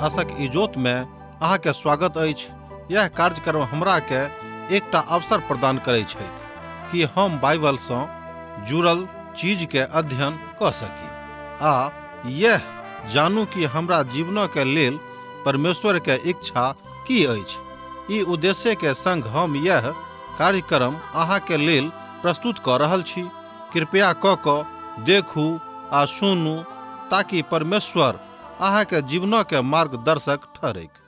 आशक इजोत में अहाँ के स्वागत अछि। यह कार्यक्रम हमरा के एकटा अवसर प्रदान करै छथि कि हम बाइबल सँ जुड़ल चीज के अध्ययन कऽ सकी आ यह जानू कि हमरा जीवन के लेल परमेश्वर के इच्छा की अछि। ई उद्देश्य के संग हम यह कार्यक्रम अहाँ के लेल प्रस्तुत कऽ रहल छी। कृपया कऽ कऽ देखू आ सुनू ताकि परमेश्वर अहाँ के जीवन के मार्गदर्शक ठहरैक।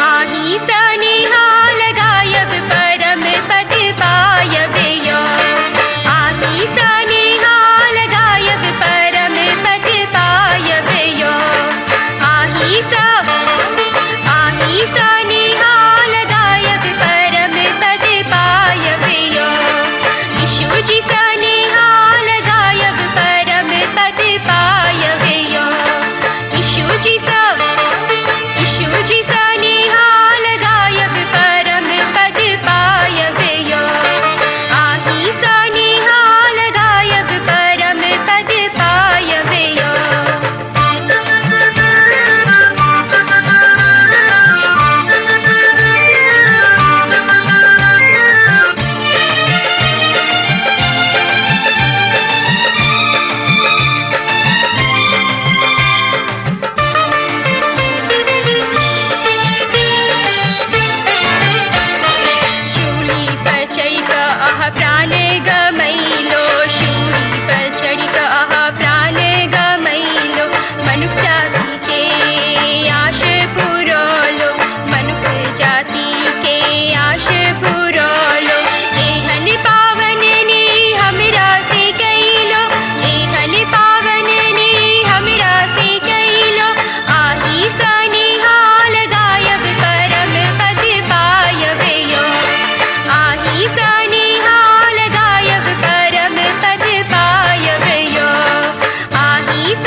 आही सनिहाल गायब परम पद पायब यो। आही सनिहाल गायब परम पद पायब यो। आही स आही सनिहाल गायब परम पद पायब यो। यीशु जी सनिहाल गायब परम पद पायब यो। यीशु जी स यीशु जी सनिहाल गायब परम पद पायब यो। आही सनिहाल गायब परम पद पायब यो। शूली पर चढ़ि कऽ अहाँ प्राण गमैलो। शूली पर चढ़ि कऽ अहाँ प्राण गमैलो। मनुख जाति के आश पुरौलो। मनुख जाति के आश पुरौलो। एहन पावन ने हमरा से कैलो। एहन पावन ने हमरा से कैलो। आही सनिहाल गायब परम पद पायब यो। आही सनिहाल गायब परम पद पायब यो। आही स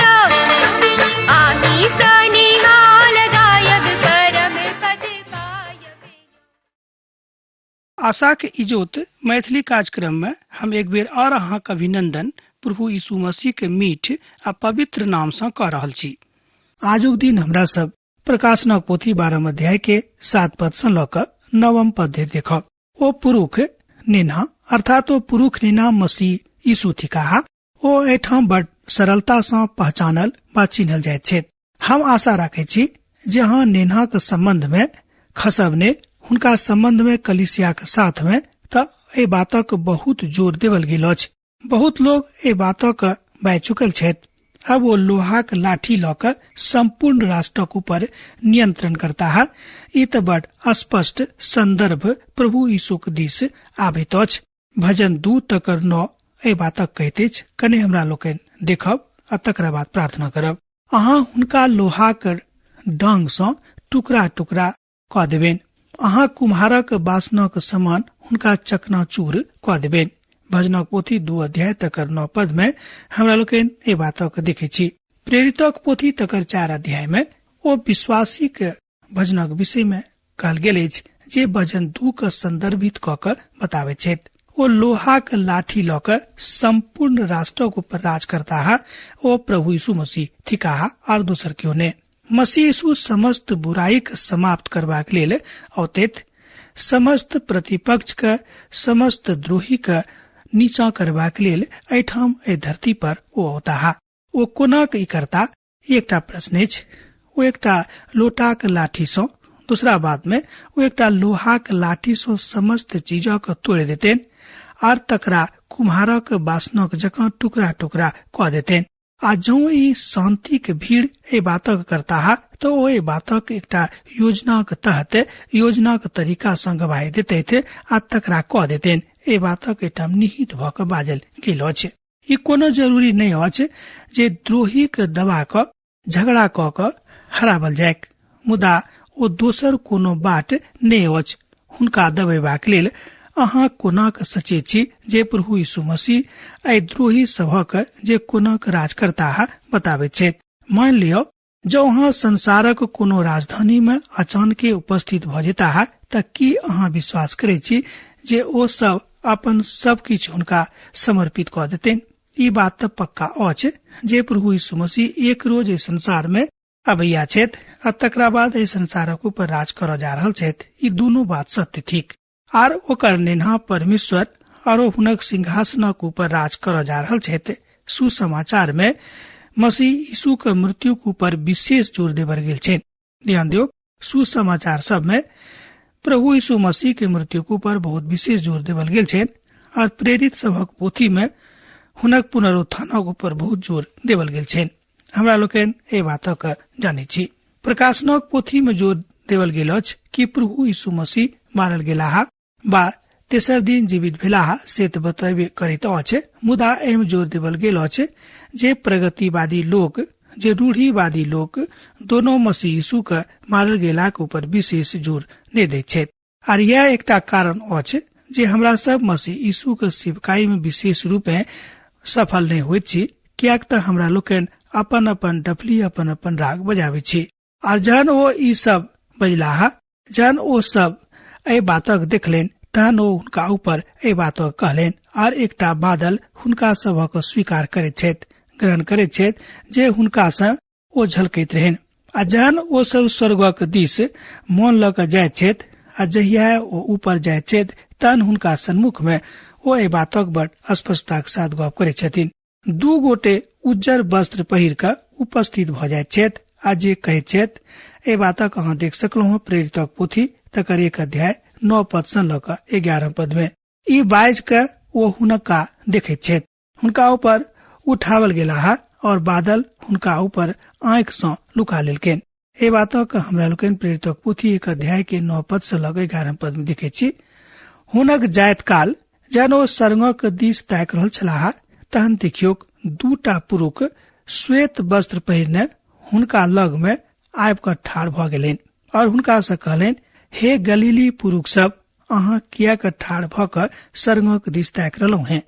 आही सनिहाल गायब परम पद पायब यो। आशाक इजोत मैथिली कार्यक्रम में हम एक बेर और अहाँक अभिनंदन प्रभु यीशु मसीह के मीठ आ पवित्र नाम सँ कऽ रहल छी। आजुक दिन हमरा सब प्रकाशनक पोथी 12 अध्याय के 7 पद सँ लऽ कऽ 9 पद धरि देखब। ओ पुरुख नेना अर्थात ओ पुरुख नेना मसीह यीशु थिकाह। ओ एहिठाम बड़ सरलता सँ पहचानल वा चिन्हल जाइत छथि। हम आशा राखै छी जे अहाँ नेनाक संबंध में खसब ने, हुनका संबंध में कलीसियाक साथ में तऽ एहि बातक बहुत जोर देवल गेल अछि। बहुत लोग एहि बातक बाजि चुकल छथि। अब ओ लोहाक लाठी लऽ कऽ संपूर्ण राष्ट्रक ऊपर नियंत्रण करताह। ई तऽ बड़ स्पष्ट संदर्भ प्रभु यीशुक दिस आबैत अछि। भजन 2 तकर 9 एहि बातक कहैत अछि। कने हमरा लोकनि देखब आ तकरा बाद प्रार्थना करब। अहाँ हुनका लोहाक डांग सँ टुकड़ा टुकड़ा कऽ देबनि। अहाँ कुम्हारक बासनक समान हुनका चकनाचूर कऽ देबनि। भजनक पोथी 2 अध्याय तकर 9 पद में हमरा लोकनि एहि बातक देखै छी। प्रेरितक पोथी तकर 4 अध्याय में ओ विश्वासीक भजनक विषय में कहल गेल अछि जे भजन 2 के संदर्भित कऽ कऽ बताबैत छथि। ओ लोहाक लाठी लऽ कऽ संपूर्ण राष्ट्रक ऊपर राज करताह। ओ प्रभु यीशु मसीह थिकाह आर दोसर केओ नहि। मसीह यीशु समस्त बुराई के समाप्त करबाक लेल औतैथ। समस्त प्रतिपक्ष के, समस्त द्रोही के नीचा करबाक लेल एहिठाम एहि धरती पर ओ औताह। ओ कोना के ई करता, ई एकटा प्रश्न अछि। ओ एकटा लोटाक लाठी सँ, दूसरा बात में ओ एकटा लोहाक लाठी सँ समस्त चीजक तोड़ि देतनि आर तकरा कुम्हारक बासनक जकाँ टुकड़ा टुकड़ा कऽ देतनि। आ जौं ई शांतिक भीड़ एहि बातक करताह तऽ ओ एहि बातक एकटा योजनाक तहत योजनाक तरीका सँ गवाही देतैथ आ तकरा कऽ देतनि। एहि बातक एहिठाम निहित भऽ कऽ बाजल गेल अछि। ई कोनो जरूरी नहि अछि जे द्रोहीक दबा कऽ झगड़ा कऽ कऽ हराबल जाइक। मुदा ओ दोसर कोनो बाट नहि अछि। हुनका दबेबाक लेल अहाँ कोना के सचेत छी जे प्रभु यीशु मसीह एहि द्रोही सभक जे कोना के राज करताह बताबैत छथि। मान लियौ जँ अहाँ संसारक कोनो राजधानी में अचानके उपस्थित भऽ जेताह तऽ की अहाँ विश्वास करै छी जे ओ सब अपन सब किछु हुनका समर्पित कऽ देतनि? ई बात तऽ पक्का अछि जे प्रभु यीशु मसीह एक रोज एहि संसार में अबैया छथि आ तकरा बाद एहि संसारक ऊपर राज करऽ जा रहल छथि। ई दुनू बात सत्य थिक। आर ओकर नेन्हा परमेश्वर आरो हुनक सिंहासनक ऊपर राज करऽ जा रहल छथि। सुसमाचार में मसीह यीशु के मृत्यु के ऊपर विशेष जोर देवल गेल छै। ध्यान दियौ, सुसमाचार सब में प्रभु यीशु मसीह के मृत्यु के ऊपर बहुत विशेष जोर देवल गेल छै और प्रेरित सभक पोथी में हुनक पुनरुत्थानक ऊपर बहुत जोर देवल गेल छै। हमरा लोकनि एहि बातक जानै छी। प्रकाशनक पोथी में जोर देवल गेल अछि कि प्रभु यीशु मसीह मारल गेलाह बा तेसर दिन जीवित भेलाह से तऽ बतेबे करैत अछि, मुदा एहिमे जोर देवल गेल अछि जे प्रगतिवादी लोक, जे रूढ़िवादी लोक दोनो मसीह यीशु के मारल गेलाक ऊपर विशेष जोर नहि दैत छथि। आर यह एकटा कारण अछि जे हमरा सब मसीह यीशु के सेवकाई में विशेष रूपे सफल नहि होइत छी, किएक तऽ हमरा लोकनि अपन अपन डफली अपन अपन राग बजाबै छी। आर जहन ओ ई सब बजलाह, जहन ओ सब एहि बातक देखलनि, तहन ओ हुनका ऊपर एहि बातक कहलनि। आर एकटा बादल हुनका सभक स्वीकार करैत छथि, ग्रहण करैत छथि जे हुनका सँ ओ झलकैत रहनि। आ जहन ओ सब स्वर्गक दिस मोन लऽ कऽ जाइत छथि आ जहिया ओ ऊपर जाइत छथि, तहन हुनका सन्मुख में ओ एहि बातक बड़ स्पष्टताक साथ गप करैत छथिन। दू गोटे उज्जर वस्त्र पहिर कऽ उपस्थित भऽ जाइत छथि आ जे कहैत छथि, एहि बातक अहाँ देख सकलहुँ प्रेरितक पोथी तकर 1 अध्याय 9 पद सँ लऽ कऽ 11 पद में। ई बाजि कऽ ओ हुनका देखैत छथि, हुनका ऊपर उठावल गेलाह और बादल हुनका ऊपर आँखि सँ लुका लेलकनि। एहि बातक हमरा लोकनि प्रेरितक पोथी 1 अध्याय के 9 पद सँ लऽ कऽ 11 पद में देखैत छी। हुनक जाइत काल जहन ओ सरंगक दिस ताकि रहल छलाह, तहन देखियौक दूटा पुरुख श्वेत वस्त्र पहिरने हुनका लग में आबि कऽ ठाढ़ भऽ गेलनि और हुनका सँ कहलनि, हे गलीली पुरुख सब, अहाँ किएक ठाढ़ भऽ कऽ सरंगक दिस ताकि रहलहुँ हेँ?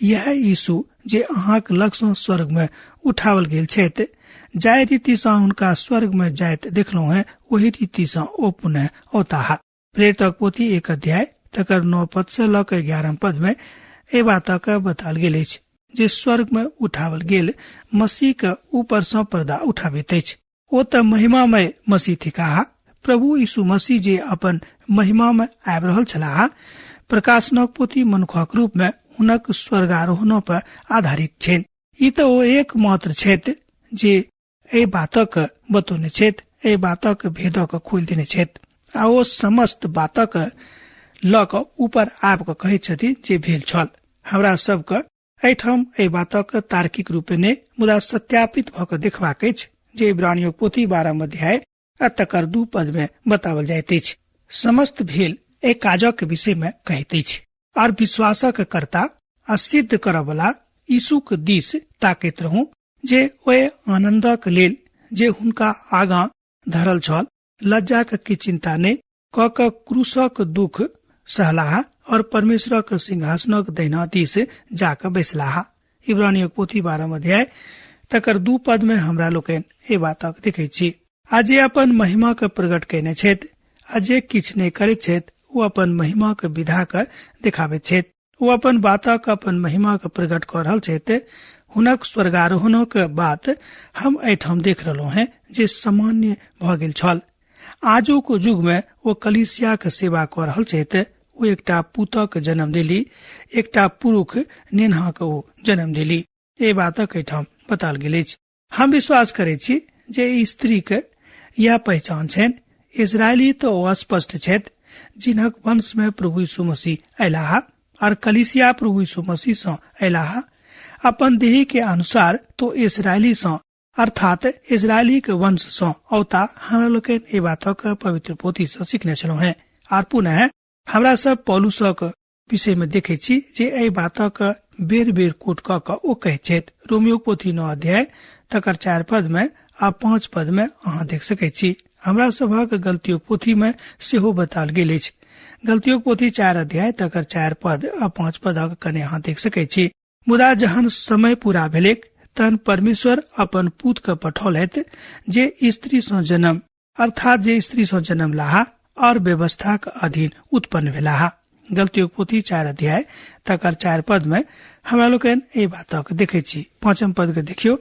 यह यीशु जे अहाँक लग सँ स्वर्ग में उठावल गेल छथि, जाहि रीति सँ हुनका स्वर्ग में जाइत देखलहुँ हेँ, ओहि रीति सँ ओ पुनः औताह। प्रेरितक पोथी 1 अध्याय तकर 9 पद सँ लऽ कऽ 11 पद में एहि बातक बताओल गेल अछि जे स्वर्ग में उठावल गेल मसीह के ऊपर सँ पर्दा उठाबैत अछि। ओ तऽ महिमामय मसीह थिकाह। प्रभु यीशु मसीह जे अपन महिमा में आबि रहल छलाह, प्रकाशनक पोथी मनुखक रूप में हुनक स्वर्गारोहण पर आधारित छनि। ई तऽ ओ एकमात्र छथि जे एहि बातक बतौने छथि, एहि बातक भेदक खोलि देने छथि आ ओ समस्त बातक लऽ कऽ ऊपर आबि कऽ कहैत छथिन जे भेल छल। हमरा सबके एहिठाम एहि बातक तार्किक रूपे नहि, मुदा सत्यापित भऽ कऽ देखबाक अछि जे इब्रानियों पोथी 12 अध्याय आ तकर 2 पद में बताओल जाइत अछि। समस्त भेल एहि काजक विषय में कहैत अछि आर विश्वासक कर्ता आ सिद्ध करऽवला यीशुक दिस ताकैत रहू जे ओहि आनन्दक लेल जे हुनका आगाँ धरल छल, लज्जाक की चिंता नहि कऽ कऽ क्रूसक दुख सहलाह और परमेश्वरक सिंहासनक दहिना दिस जाकऽ बैसलाह। इब्रानियों पोथी 12 अध्याय तकर 2 पद में हमरा लोकनि एहि बातक देखैत छी। आ जे अपन महिमा के प्रकट कयने छथि आ जे किछु नहि करैत छथि, ओ अपन महिमा के विधा के देखाबैत छथि। ओ अपन बातक अपन महिमा के प्रकट कऽ रहल छथि। हुनक स्वर्गारोहणक बात हम एहिठाम देख रहलहुँ हेँ जे सामान्य भऽ गेल छल। आजुक युग में ओ कलीसियाक सेवा कऽ रहल छथि। ओ एकटा पुतक जन्म देली, एकटा पुरुख नेन्हाक ओ जन्म देली। एहि बातक एहिठाम बताओल गेल अछि। हम विश्वास करै छी जे ई स्त्रीक यह पहचान छनि। इजरायली तऽ ओ स्पष्ट छथि जिनक वंश में प्रभु यीशु मसीह अयलाह और कलीसिया प्रभु यीशु मसीह सँ अयलाह। अपन देही के अनुसार तो इजरायली सँ अर्थात इजरायली के वंश सँ औता। हमरा लोकनि एहि बातक पवित्र पोथी सँ सीखने छलहुँ हेँ। आर पुनः हमरा सब पौलुसक विषय में देखै छी जे एहि बातक बेर बेर कोट कऽ कऽ ओ कहैत छथि। रोमियो पोथी 9 अध्याय तकर 4 पद में आ 5 पद में अहाँ देख सकै छी। हमरा सभक गलतियोक पोथी में सेहो बताओल गेल अछि। गलतियोक पोथी 4 अध्याय तकर 4 पद आ 5 पदक कने अहाँ देख सकै छी। मुदा जहन समय पूरा भेलैक तहन परमेश्वर अपन पूत के पठौलथि जे स्त्री सँ जन्म, अर्थात जे स्त्री सँ जन्म लाहा और व्यवस्थाक अधीन उत्पन्न भेलाहा। गलतियोक पोथी 4 अध्याय तकर 4 पद में हमरा लोकनि एहि बातक देखै छी। 5 पद के देखियौ,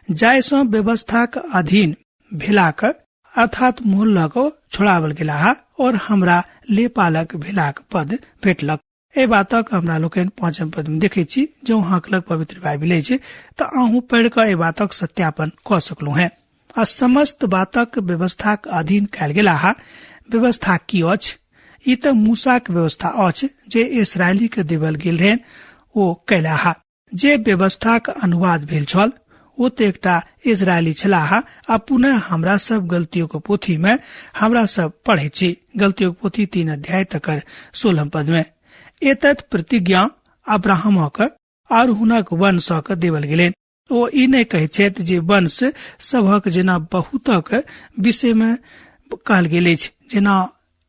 जाहि सँ व्यवस्थाक अधीन भेलाक अर्थात मोल लऽ कऽ छोड़ावल गेलाहा और हमरा लेपालक भेलाक पद भेटलक। एहि बातक हमरा लोकनि 5 पद में देखै छी। जँ अहाँक लग पवित्र बाइबिल अछि तऽ अहूँ पढ़ि कऽ एहि बातक सत्यापन कऽ सकलहुँ हेँ। आ समस्त बातक व्यवस्थाक अधीन कयल गेलाहा। व्यवस्था की अछि? ई तऽ मूसाक व्यवस्था अछि जे इसराइली के देवल गेल रहनि, ओ कयलाहा। जे व्यवस्थाक अनुवाद भेल छल ओ तऽ एकटा इजरायली छलाह। आ पुनः हमरा सब गलतियों पोथी में हमरा सब पढ़े छी, गलतियों पोथी 3 अध्याय तकर 16 पद में एतत् प्रतिज्ञा अब्राहमक और हुनक वंशक देवल गेलनि। ओ ई नहि कहै छथि जे वंश सभक जेना बहुतक विषय में कहल गेल अछि, जेना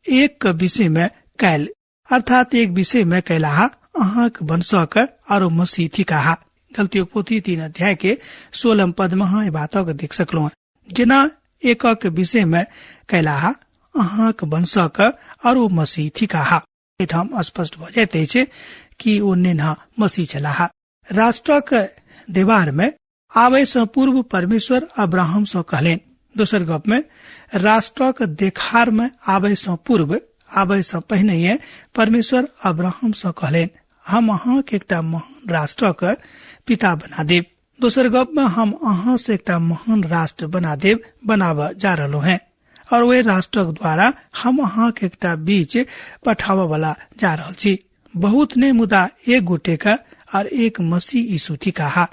एक के विषय में कैल, अर्थात एक विषय में कैलाहा अहाँक वंशक आरो मसीह थिकाहा। गलतियों पोथी 3 अध्याय के 16 पद में अहाँ एहि बातक देख सकलहुँ, जेना एकक विषय में कैलाहा अहाँक वंशक आरो मसीह थिकाहा। एहिठाम स्पष्ट भऽ जाइत अछि कि ओ नेन्हा मसीह छलाहा। राष्ट्रक देवार में आबै सँ पूर्व परमेश्वर अब्राहम सँ कहलनि। दोसर गप में राष्ट्रक देखार में आबै सँ पूर्व, आबै सँ पहिनहिए परमेश्वर अब्राहम सँ कहलनि, हम अहाँक एकटा महान राष्ट्रक पिता बना देब। दोसर गप में हम अहाँ से एकटा महान राष्ट्र बना देब, बनाबऽ जा रहलहुँ हैं, और ओहि राष्ट्रक द्वारा हम अहाँक एकटा बीच पठाबऽ वाला जा रहल छी। बहुत नहि मुदा एक गोटे का और एक मसीह यीशु थिकाहा।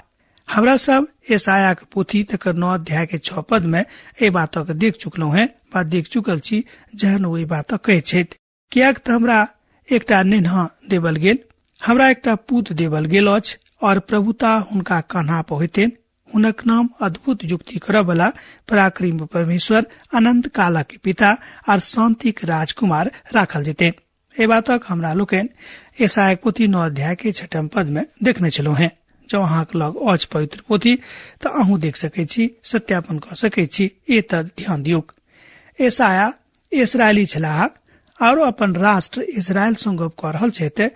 हमरा सब यशायाह के पोथी तकर 9 अध्याय के 6 पद में एहि बातक देख चुकलहुँ हैं वा देख चुकल छी, जहन ओ एहि बातक कहै छथि, किएक तऽ हमरा एकटा नेन्हा देवल गेल, हमरा एकटा पूत देवल गेल अछि और प्रभुता हुनका कान्हा पर होइतनि। हुनक नाम अद्भुत युक्ति करऽ वाला, पराक्रमी परमेश्वर, अनंत कालक पिता और शांतिक राजकुमार राखल जेतनि। एहि बातक हमरा लोकनि यशायाह पोथी 9 अध्याय के 6 पद में देखने छलहुँ हैं। जँ अहाँक लग अछि पवित्र पोथी तऽ अहूँ देख सकै छी, सत्यापन कऽ सकै छी। ए तऽ ध्यान दियौक, यशायाह इसराइली छलाह आरो अपन राष्ट्र इसराइल सँ गप कऽ रहल छथि।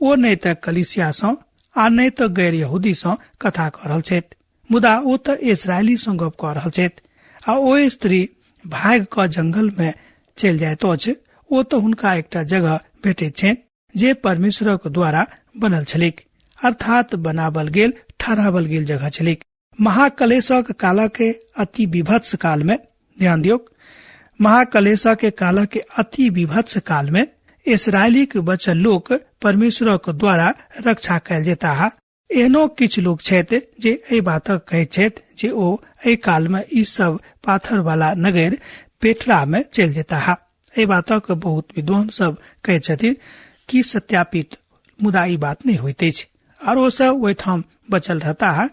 ओ नहि तऽ कलीसिया सँ आ नहि तऽ गैर यहूदी सँ कथा कऽ रहल छथि, मुदा ओ तऽ इसराइली सँ गप कऽ रहल छथि। आ ओ स्त्री भागि कऽ जंगल में चलि जाइत अछि। ओ तऽ हुनका एकटा जगह भेटैत छनि जे परमेश्वरक द्वारा बनल छलैक, अर्थात बनावल गेल, ठहरावल गेल जगह छलैक। महाकलेशक काल के अति विभत्स काल में, ध्यान दियौक, महाकलेशक के काल के अति विभत्स काल में इसराइलीक बचल लोक परमेश्वरक द्वारा रक्षा कयल जेताह। एहनो किछु लोक छथि जे एहि बातक कहैत छथि जे ओ एहि काल में ई सब पाथर वाला नगर पेट्रा में चलि जेताह। एहि बातक बहुत विद्वान सब कहैत छथिन कि सत्यापित, मुदा ई बात नहि होइत अछि। आर ओ सब ओहिठाम बचल रहताह,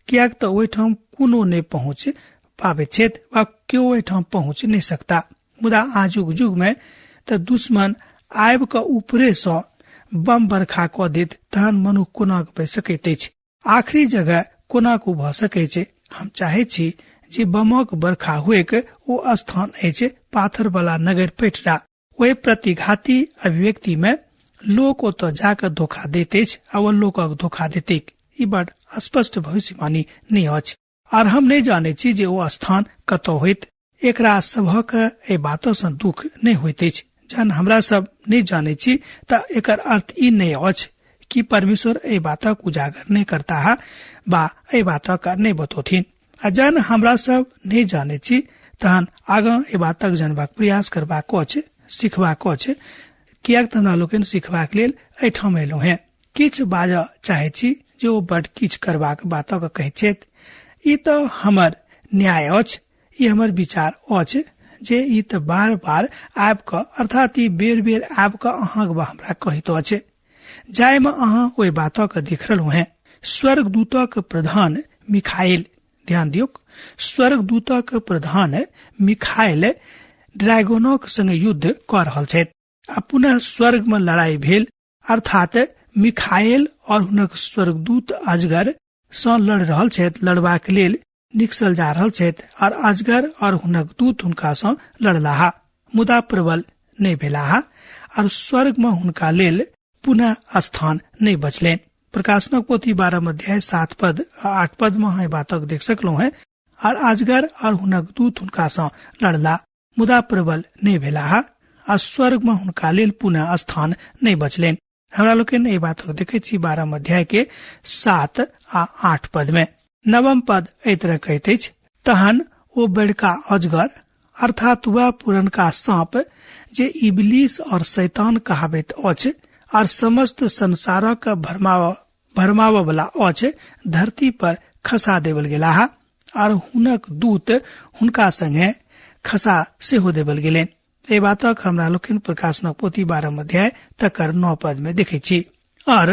किएक तऽ ओहिठाम कोनो नहि पहुँच पाबैत छथि वा केओ ओहिठाम पहुँच नहि सकता। मुदा आजुक युग में तऽ दुश्मन आबि कऽ ऊपरे सँ बम बरखा कऽ देत, तहन मनुख कोना कऽ बचि सकैत अछि? आखिरी जगह कोना कऽ भऽ सकैत छै? हम चाहैत छी जे बमक बरखा हुएक ओ स्थान अछि पाथर वाला नगर पेटरा। ओहि प्रतिघाती अभिव्यक्ति में लोक ओतऽ जाकऽ धोखा दैत अछि आ ओ लोकक धोखा देतैक। ई बड स्पष्ट भविष्यवाणी नहि अछि आर हम नहि जानै छी जे ओ स्थान कतऽ होइत। एकरा सभक एहि बात सँ दुख नहि होइत अछि। जहन हमरा सब नहि जानै छी तऽ एकर अर्थ ई नहि अछि कि परमेश्वर एहि बातक उजागर नहि करताह वा एहि बातक नहि बतौथिन। आ जहन हमरा सब नहि जानै छी तहन आगाँ एहि बातक जानबाक प्रयास करबाक अछि, सिखबाक अछि, किएक तऽ हमरा लोकनि सिखबाक लेल एहिठाम एलहुँ हेँ। किछु बाजऽ चाहै छी जे ओ बड किछु करबाक बातक कहैत छथि। ई तऽ हमर न्याय अछि, ई हमर विचार अछि जे ई तऽ बार बार आबि कऽ, अर्थात ई बेर बेर आबि कऽ अहाँक वा हमरा कहैत अछि, जाहिमे अहाँ ओहि बातक देख रहलहुँ हेँ। स्वर्गदूतक प्रधान मिखाइल, ध्यान दियौक, स्वर्गदूतक प्रधान मिखाइल ड्रैगनक संगे युद्ध कऽ रहल छथि। आ पुनः स्वर्ग में लड़ाई भेल, अर्थात मिखाएल और हुनक स्वर्गदूत अजगर सँ लड़ रहल छथि, लड़बाक लेल निकसल जा रहल छथि और अजगर और हुनक दूत हुनका सँ लड़लाह, मुदा प्रबल नहि भेलाह और स्वर्ग में हुनका लेल पुनः स्थान नहि बचलनि। प्रकाशनक पोथी 12 अध्याय 7 पद 8 पद में अहाँ बातक देख सकलहुँ हैं। और अजगर और हुनक दूत हुनका सँ लड़ला, मुदा प्रबल नहि भेलाह आ स्वर्ग में हुनका लेल पुनः स्थान नहि बचलनि। हमरा लोकनि एहि बातक देखैत छी 12 अध्याय के 7 आ 8 पद में। 9 पद एहि तरह कहैत अछि, तहन ओ बड़का अजगर अर्थात वह पुरनका सांप जे इबलीस और शैतान कहाबैत अछि और समस्त संसारक भरमाव वाला अछि, धरती पर खसा देवल गेलाह और हुनक दूत हुनका संगे खसा सेहो देवल गेलनि। एहि बातक हमरा लोकनि प्रकाशनक पोथी 12 अध्याय तकर 9 पद में देखै छी। और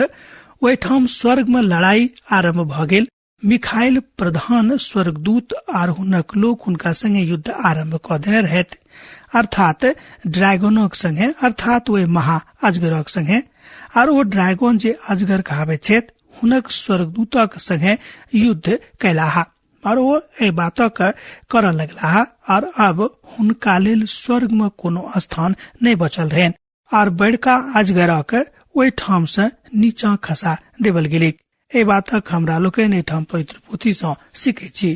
ओहिठाम स्वर्ग में लड़ाई आरंभ भऽ गेल। मिखाइल प्रधान स्वर्गदूत आर हुनक लोक हुनका संगे युद्ध आरंभ कऽ देने रहथि, अर्थात ड्रैगनक संगे, अर्थात ओहि महा अजगरक संगे। आर ओ ड्रैगन जे अजगर कहाबैत छथि हुनक स्वर्गदूतक संगे युद्ध कयलाह और ओ एहि बातक करऽ लगलाह और अब हुनका लेल स्वर्ग में कोनो स्थान नहि बचल रहनि आर बड़का अजगरक ओहि ठाम से नीचा खसा देवल गेलैक। एहि बातक हमरा लोकनि एहिठाम पवित्र पोथी सँ सीखै छी।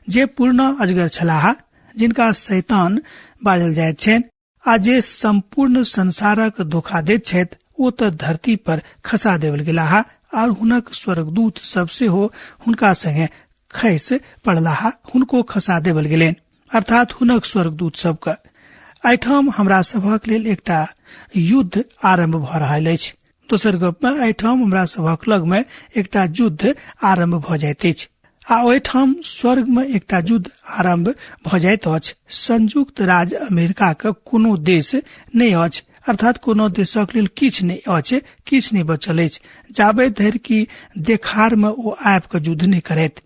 जे पुरना अजगर छलाह, जिनका शैतान बाजल जाइत छनि आ जे संपूर्ण संसारक धोखा दैत छथि, ओ तऽ धरती पर खसा देवल गेलाह आर हुनक स्वर्गदूत सब सेहो हुनका संगे खसि पड़लाह, हुनको खसा देवल गेलनि, अर्थात हुनक स्वर्गदूत सबके। एहिठाम हमरा सभक लेल एकटा युद्ध आरंभ भऽ रहल अछि। दोसर गप में एहिठाम हमरा सभक लग में एकटा युद्ध आरंभ भऽ जाइत अछि आ ओहिठाम स्वर्ग में एकटा युद्ध आरंभ भऽ जाइत अछि। संयुक्त राज्य अमेरिका के कोनो देश नहि अछि, अर्थात कोनो देशक लेल किछु नहि अछि, किछु नहि बचल अछि, जाबे धरि कि देखार में ओ आबि कऽ युद्ध नहि करैत।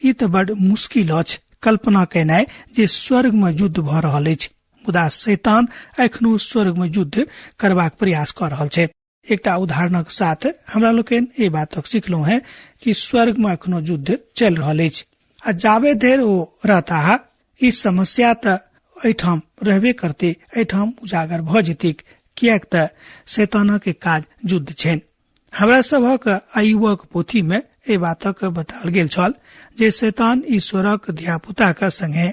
ई तऽ बड मुश्किल अछि कल्पना केनाइ जे स्वर्ग में युद्ध भऽ रहल अछि, मुदा शैतान एखनो स्वर्ग में युद्ध करबाक प्रयास कऽ रहल छथि। एकटा उदाहरणक साथ हमरा लोकनि एहि बातक सिखलहुँ हैं कि स्वर्ग में एखनो युद्ध चलि रहल अछि आ जाबे धरि ओ रहताह ई समस्या तऽ एहिठाम रहबे करतै, एहिठाम उजागर भऽ जेतैक, किएक तऽ शैतानक काज युद्ध छनि। हमरा सभक अयुबक पोथी में एहि बातक बताओल गेल छल जे शैतान ईश्वरक धियापुताक संगे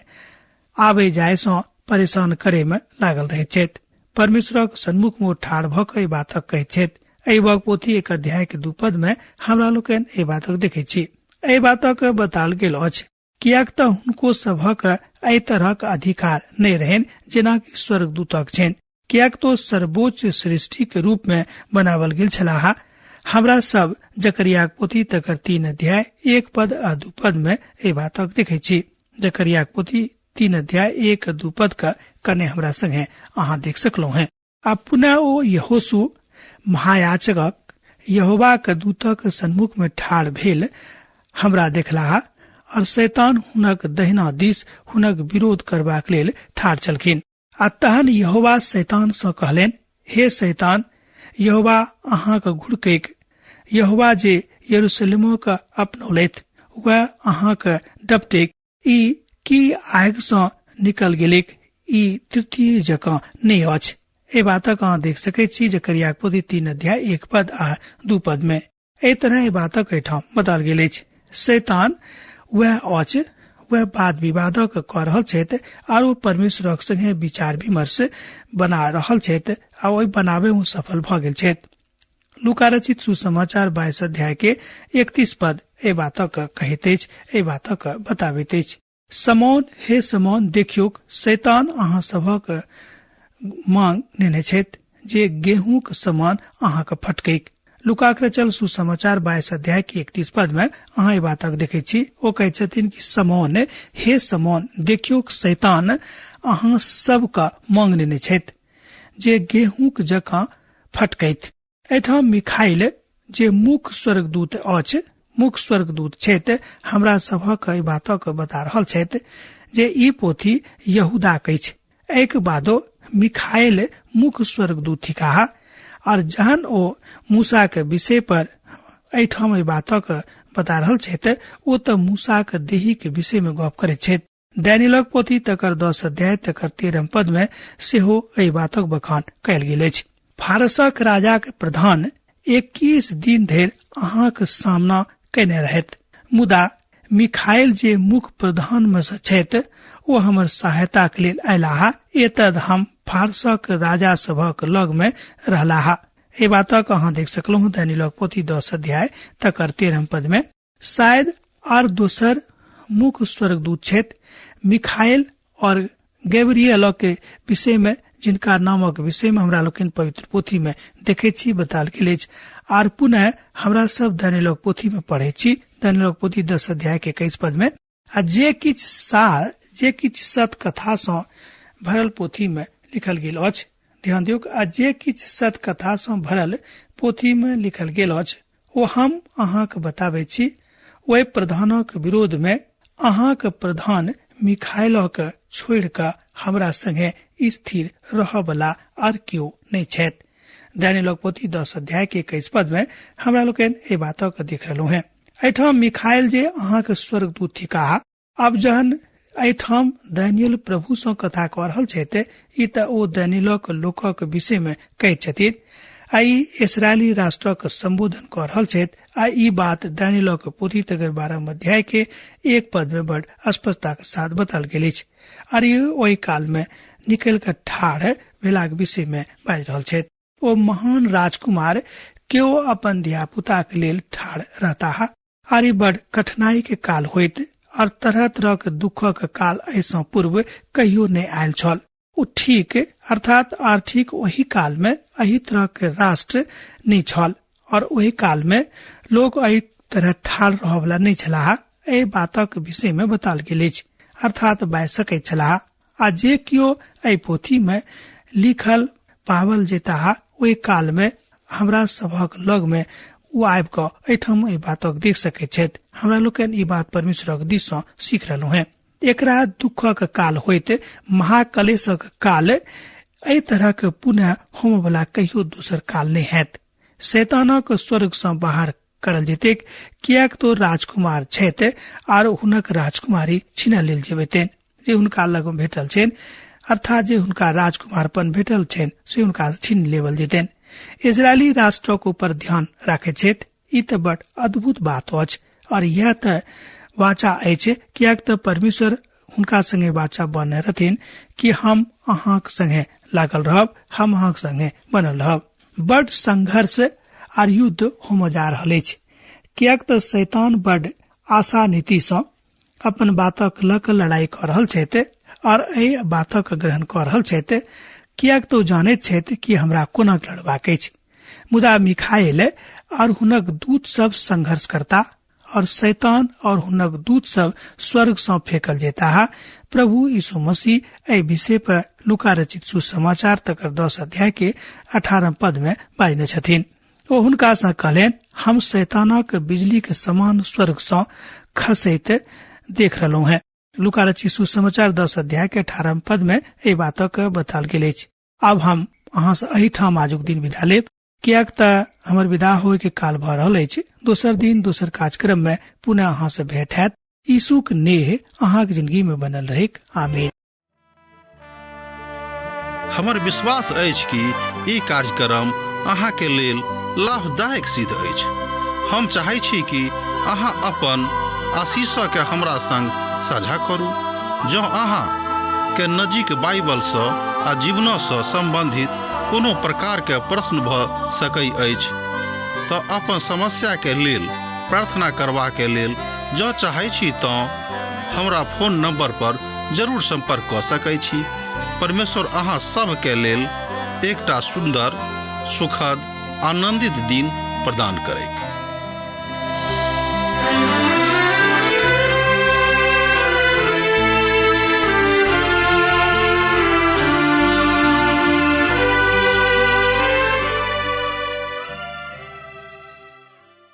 आबे जाय सँ परेशान करे में लागल रहैत छथि। परमेश्वरक सन्मुख में ठाढ़ भऽ कऽ एहि बातक कहैत छथि। अयुबक पोथी 1 अध्याय के 2 पद में हमरा लोकनि एहि बातक देखैत छी। एहि बातक बताओल गेल अछि किएक तऽ हुनको सभक एहि तरहक अधिकार नहि रहनि जेनाकि स्वर्गदूतक छनि, किएक तो सर्वोच्च सृष्टि के रूप में बनावल गेल छलाह। हमरा सब जकरियाक पोथी तकर 3 अध्याय 1 पद आ 2 पद में एहि बातक देखै छी। जकरियाक पोथी 3 अध्याय 1 2 पद का कने हमरा संगे अहाँ देख सकलहुँ हैं। आ पुनः ओ यहोशू महायाजकक यहोवाक दूतक सन्मुख में ठाढ़ भेल हमरा देखलाह और शैतान हुनक दहिना दिस हुनक विरोध करबाक लेल ठाढ़ छलखिन। आ तहन यहोवा शैतान सँ कहलनि, हे शैतान, यहोवा अहाँक घुड़कैक, यहोवा जे यरूशलेमक अपनौलथि वएह अहाँक डपटेक, ई की आगि सँ निकल गेलैक, ई तृतीय जकाँ नहि अछि। एहि बातक अहाँ देख सकैत छी जकरियाक पोथी 3 अध्याय 1 पद आ 2 पद में एहि तरह एहि बातक एहिठाम बताओल गेल अछि। शैतान वएह अछि, वएह वाद विवादक कऽ रहल छथि आर ओ परमेश्वरक संगे विचार विमर्श बना रहल छथि आ ओहि बनाबे मे सफल भऽ गेल छथि। लूका रचित सुसमाचार 22 अध्याय के 31 पद एहि बातक कहैत अछि, एहि बातक बताबैत अछि। समौन, हे समौन, देखियौक, शैतान अहाँ सभक मांग नेने छथि जे गेहूंक समान अहाँक फटकैक। लूकाक रचल सुसमाचार 22 अध्याय के 31 पद में अहाँ एहि बातक देखैत छी। ओ कहैत छथिन कि समौन, हे समौन, देखियौक, शैतान अहाँ सबक मांग नेने छथि जे गेहूंक जकाँ फटकैत। एहिठाम मिखाइल जे मुख्य स्वर्गदूत अछि, मुख्य स्वर्गदूत छथि, हमरा सभक एहि बातक बता रहल छथि जे ई पोथी यहूदाक अछि। एहिके बादो मिखाइल मुख्य स्वर्गदूत थिकाह। और जहन ओ मूसाक विषय पर एहिठाम एहि बातक बता रहल छथि, ओ तऽ मूसाक देही के विषय में गप करैत छथि। दानिय्येलक पोथी तकर 10 अध्याय तकर 13 पद में सेहो एहि बातक बखान कयल गेल अछि। फारसक राजाक प्रधान 21 दिन धरि अहाँक सामना कयने रहथि, मुदा मिखाइल जे मुख्य प्रधान में से छथि ओ हमर सहायताक लेल अयलाह। एतद हम फारसक राजा सभक लग में रहलाह। एहि बातक अहाँ देख सकलहुँ दानिय्येलक पोथी 10 अध्याय तकर 13 पद में। शायद आर दोसर मुख्य स्वर्गदूत छथि मिखाइल और गैब्रियल के विषय में, जिनका नामक विषय में हमरा लोकनि पवित्र पोथी में देखै छी बताल गेल अछि। आर पुनः हमरा सब दानिय्येलक पोथी में पढ़ै छी, दानिय्येलक पोथी 10 अध्याय के 21 पद में, आ जे किछु सार जे किछु सत कथा सँ भरल पोथी में लिखल गेल अछि। ध्यान दियौक, आ जे किछु सत कथा सँ भरल पोथी में लिखल गेल अछि ओ हम अहाँक बताबै छी। ओहि प्रधानक विरोध में अहाँक प्रधान मिखाइलक छोड़ि कऽ हमरा संगे स्थिर रहऽवला आर केओ नहि छथि। दानिय्येलक पोथी 10 अध्याय के 21 पद में हमरा लोकनि एहि बातक देख रहलहुँ हेँ। एहिठाम मिखाइल जे अहाँक स्वर्गदूत थिकाह। आब जहन एहिठाम दानिय्येल प्रभु सँ कथा कऽ रहल छथि, ई तऽ ओ दानिय्येलक लोकक विषय में कहैत छथिन आ ई इसराइली राष्ट्रक संबोधन कऽ रहल छथि। आ ई बात दानिय्येलक पोथी तकर 12 अध्याय के 1 पद में बड़ स्पष्टता के साथ बताल गेल अछि। आर ई ओहि काल में निकलि कऽ ठाढ़ भेलाक विषय में बाजि रहल छथि। ओ महान राजकुमार केओ अपन धियापुताक लेल ठाढ़ रहताह। आर ई बड़ कठिनाई के काल होइत और तरह तरह के दुखक काल एहिसँ पूर्व कहियो नहि आयल छल। ओ ठीक अर्थात आर ठीक ओहि काल में एहि तरह के राष्ट्र नहि छल और ओहि काल में लोक एहि तरह ठाढ़ रहऽवला नहि छलाह। एहि बातक विषय में बताल गेल अछि, अर्थात बाजि सकैत छलाह। आ जे केओ एहि पोथी में लिखल पावल जेताह ओहि काल में हमरा सभक लग में ओ आबि कऽ एहिठाम एहि बातक देख सकैत छथि। हमरा लोकनि ई बात परमेश्वरक दिस सँ सीख रहलहुँ हेँ। एकरा दुखक काल होइत महाकलेशक काल एहि तरहक पुनः होमवला कहियो दोसर काल नहि हैत। शैतानक स्वर्ग सँ बाहर करल जेतैक, किएक तो राजकुमार छथि आर हुनक राजकुमारी छीना लेल जेबैतनि जे हुनका लग में भेटल छनि, अर्थात जे हुनका राजकुमारपन भेटल छनि से हुनका छीन लेवल जेतनि। इजरायली राष्ट्रक ऊपर ध्यान राखैत छथि। ई तऽ बड़ अद्भुत बात अछि और यह तऽ वाचा अछि, किएक तऽ परमेश्वर हुनका संगे वाचा बनने रहथिन कि हम अहाँक संगे लागल रहब, हम अहाँक संगे बनल रहब। बड़ संघर्ष आर युद्ध होमय जा रहल अछि, किएक तऽ शैतान बड़ आशा नीति सँ अपन बातक लऽ कऽ लड़ाई कऽ रहल छथि और एहि बातक ग्रहण कऽ रहल छथि, किएक तऽ ओ जानैत छथि कि हमरा कोना लड़बाक अछि। मुदा मिखाइल और हुनक दूत सब संघर्ष करता और शैतान और हुनक दूत सब स्वर्ग सँ फेकल जेताह। प्रभु यीशु मसीह एहि विषय पर लूका रचित सुसमाचार तकर 10 अध्याय के 18 पद में बाजने छथिन। ओ हुनका सँ कहलनि, हम शैतानक बिजली के समान स्वर्ग सँ खसैत देख रहलहुँ हेँ। लूका रचित सुसमाचार 10 अध्याय के 18 पद में एहि बातक बताल गेल अछि। आब हम अहाँ सँ एहिठाम आजुक दिन विदा लेब, किएक तऽ हमर विदा होय के काल भऽ रहल अछि। दोसर दिन दोसर कार्यक्रम में पुनः अहाँ सँ भेंट हैत। यीशुक नेह अहाँक जिंदगी में बनल रहैक। आमीन। हमर विश्वास अछि कि ई कार्यक्रम अहाँके लेल लाभदायक सिद्ध अछि। हम चाहै छी कि अहाँ अपन आशीषके हमरा संग साझा करू। जँ अहाँ के नजीक बाइबलसँ आ जीवनसँ सम्बन्धित कोनो प्रकारके प्रश्न भऽ सकै अछि तऽ अपन समस्याके लेल प्रार्थना करबाके लेल जँ चाहै छी तँ हमरा फोन नंबर पर जरूर संपर्क कऽ सकै छी। परमेश्वर अहाँ सभके लेल एकटा सुन्दर, सुखद, आनंदित दिन प्रदान करैक।